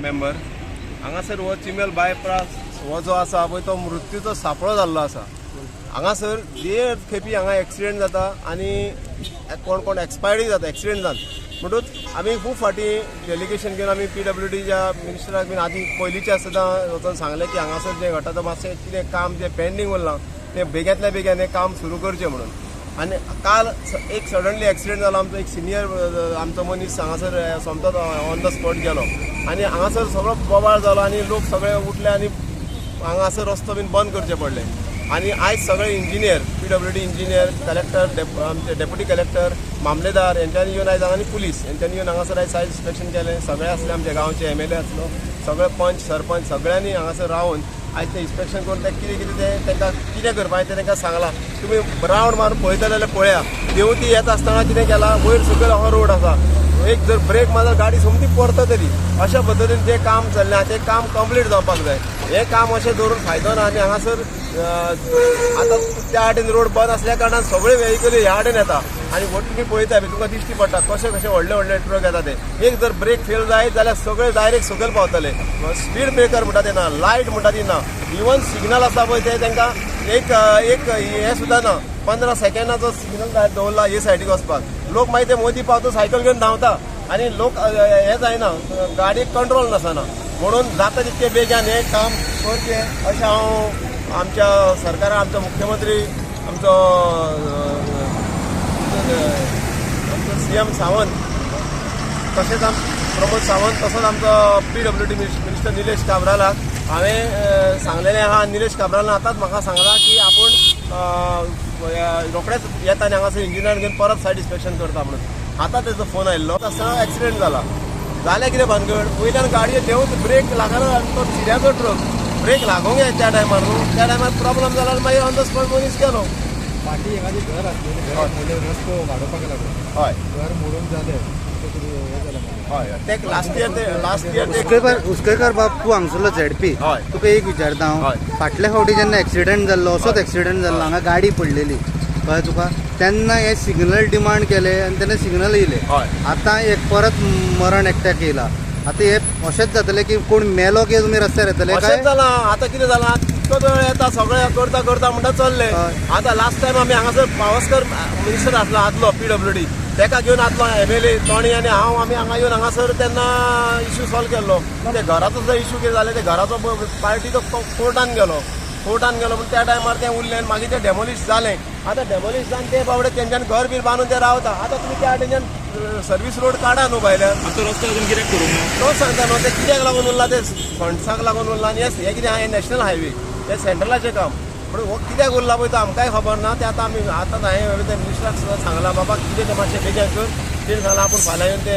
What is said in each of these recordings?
Member. हांगासर हो चिमेल bypass हो जो आसा पळय तो मृत्यूचो सापळो जाल्लो आसा. हांगासर देड खेपी हांगा एक्सिडेंट जाता आनी कोण कोण एक्सपायरी जाता एक्सिडेंट जावन. म्हणटूच आमी खूब फाटीं डेलिगेशन घेवन आमी पीडब्ल्यूडीच्या मिनिस्टराक बीन आदी पयलींच्या सुद्दां वचोन सांगलें की हांगासर जें घडटा तें मातशें कितें काम जें पेंडींग उरलां तें बेग्यांतल्या बेग्यान हें काम सुरू करचें म्हणून. आनी काल एक सडनली एक्सिडेंट जालो. आमचो एक सिनियर आमचो मनीस हांगासर सोमतोच ऑन the spot गेलो आनी हांगासर सगळो बोवाळ जालो आनी लोक सगळे उठले आनी हांगासर रस्तो बीन बंद करचे पडले. आनी आयज सगळे इंजिनियर, पीडब्ल्यूडी इंजिनियर, कलेक्टर, आमचे डेप्युटी कलेक्टर, मामलेदार हेंच्यांनी येवन आयज आनी पुलीस हेंच्यांनी येवन हांगासर आयज सायड इन्स्पेक्शन केलें. सगळे आसले आमच्या गांवचे एमएलए आसलो, सगळे पंच सरपंच सगळ्यांनी हांगासर रावन आयज तें इन्स्पेक्शन करून तें कितें कितें तें तांकां कितें करपाचें तें तांकां सांगलां. तुमी रावंड मारून पळयतले जाल्यार पळया, देंवती येता आसतना कितें केलां, वयर सकयल हो रोड आसा, एक जर ब्रेक मारल्यार गाडी सोमती परततली. अशा पद्दतीन जें काम चल्लें तें काम कंप्लीट जावपाक जाय. हें काम अशें दवरून फायदो ना. आनी हांगासर आतां त्या वाटेन रोड बंद आसल्या कारणान सगळे वेहिकल ह्या वाटेन येता आनी व्हड तुमी पळयता तुमकां दिश्टी पडटा कशे कशे व्हडले व्हडले ट्रक येता ते. एक जर ब्रेक फेल जायत जाल्यार सगळे डायरेक्ट सकयल पावतले. स्पीड ब्रेकर म्हणटा ते ना, लायट म्हणटा ती ना, इवन सिग्नल आसा पळय ते तांकां एक एक हें सुद्दां ना. 15 सेकंडाचो सिग्नल दवरला हे सायडीक वचपाक. लोक मागीर ते मोदी पावता सायकल घेवन धांवता आनी लोक हें जायना, गाडयेक कंट्रोल नासना. म्हणून जाता तितके बेगान हें काम करचें अशें हांव आमच्या सरकारान, आमचो मुख्यमंत्री, आमचो सीएम सावंत, तशेंच प्रमोद सावंत, तसोच आमचो पीडब्ल्यूडी मिनिस्टर निलेश काब्रालाक हांवें सांगलेलें आहा. निलेश काब्रालान आतांच म्हाका सांगलां की आपूण रोखडेच येता आनी हांगासर इंजिनियर घेवन परत सायड इन्स्पेक्शन करता म्हणून. आतां तेजो फोन आयिल्लो आसतना एक्सिडेंट जाला. जालें कितें भानगड, वयल्यान गाडये देंवत ब्रेक लागना, तो चिऱ्याचो ट्रक ब्रेक लागोंक जाय त्या टायमार न्हू, त्या टायमार प्रॉब्लम जाला आनी मागीर ऑन the spot मनीस गेलो. फाटीं हांगा घर आसलें, घर रस्तो वाडोवपाक लागलो, हय घर मोडून जालें, हय ते लास्ट इयर ते लास्ट इयर ते उसकेकर बाब तूं हांगसरलो झेडपी, तुका एक विचारता हांव, फाटल्या फावटी जेन्ना एक्सिडेंट जाल्लो असोच एक्सिडेंट जाल्लो, हांगा गाडी पडलेली कळ्ळें तुका, तेन्ना हे सिग्नल डिमांड केले आनी तेन्ना सिग्नल येयले. आतां एक परत मरण एकट्याक येयला. आतां हे अशेंच जातलें की कोण मेलो की तुमी रस्त्यार येतले काय? अशेंच जालां. आतां कितें जालां, तितको वेळ येता सगळें करता करता म्हणटा चल्ले. आतां लास्ट टायम आमी हांगासर पावसकर मिनिस्टर आसलो आदलो पीडब्ल्यूडी, तेका घेवन आदलो एमएलए तोणी आनी हांव आमी हांगा येवन हांगासर तेन्ना इश्यू सॉल्व केल्लो. ते घराचो जो इश्यू कितें जालें ते घराचो पार्टी तो कोर्टान गेलो, कोर्टान गेलो पूण त्या टायमार तें उरलें आनी मागीर तें डेमोलिश जालें. आतां डेमोलिश जावन ते बाबडे तेंच्यान घर बीर बांदून ते रावता. आतां तुमी त्या वाटेच्यान सर्वीस रोड काडा न्हू भायल्यान. आतां रस्तो अजून कित्याक करूंक ना तो सांगता न्हू, ते कित्याक लागून उरला, ते फंड्साक लागून उरला. आनी हें कितें आहा हें नॅशनल हायवे, हें सेंट्रलाचें काम, पूण हो कित्याक उरला पळय तो आमकांय खबर ना. ते आतां आमी आतां हांवें ते मिनिस्टराक सुद्दां सांगलां, बाबा कितें तें मातशें बेगीन कर. तेणें सांगलां आपूण फाल्यां येवन ते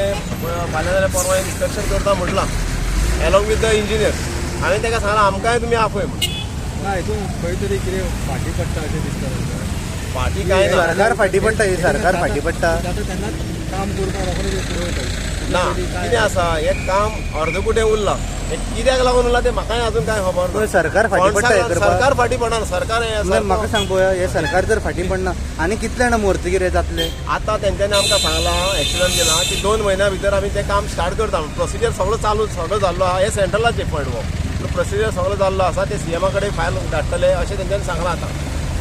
फाल्यां जाल्यार परवां येवन इन्स्पेक्शन करता म्हटलां एलॉंग विथ the engineer. हांवें ताका सांगलां आमकांय तुमी आपय म्हूण. ना हितून खंय तरी कितें फाटीं पडटा अशें दिसता. फाटीं कांय ना, सरकार फाटीं पडटा, ही सरकार फाटीं पडटा. आतां तेन्ना काम करपाक रोखडें फुडें वयता ना. कितें आसा हें काम अर्दकुटें उरलां, हें कित्याक लागून उरलां तें म्हाकाय अजून कांय खबर ना. सरकार फाटीं पडटा, सरकार फाटीं पडना. सरकार म्हाका सांग पळोवया, हें सरकार जर फाटीं पडना आनी कितले जाणां मरतकीर हें जातलें? आतां तेंच्यांनी आमकां सांगलां एक्सिडंट केला की 2 म्हयन्या भितर आमी तें काम स्टार्ट करता. प्रोसिजर सगळो चालू सगळो जाल्लो आहा, हें सेंट्रलाचें फंड हो प्रोसिजर सगळो जाल्लो आसा, ते सीएमा कडेन फायल धाडटले अशें तेंच्यांनी सांगलां आतां.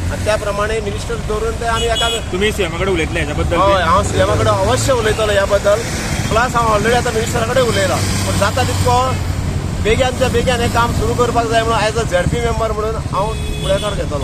आनी त्या प्रमाणे मिनिस्टर दवरून ते आमी एका तुमी सीएमा कडेन उलयतले हेच्या बद्दल? हय, हांव सीएमा कडेन अवश्य उलयतलो ह्या बद्दल. प्लस हांव ऑलरेडी आतां मिनिस्टरा कडेन उलयलां. पूण जाता तितको बेग्यानच्या बेग्यान हें काम सुरू करपाक जाय म्हणून एज अ झेडपी मेंबर म्हणून हांव फुडाकार घेतलो.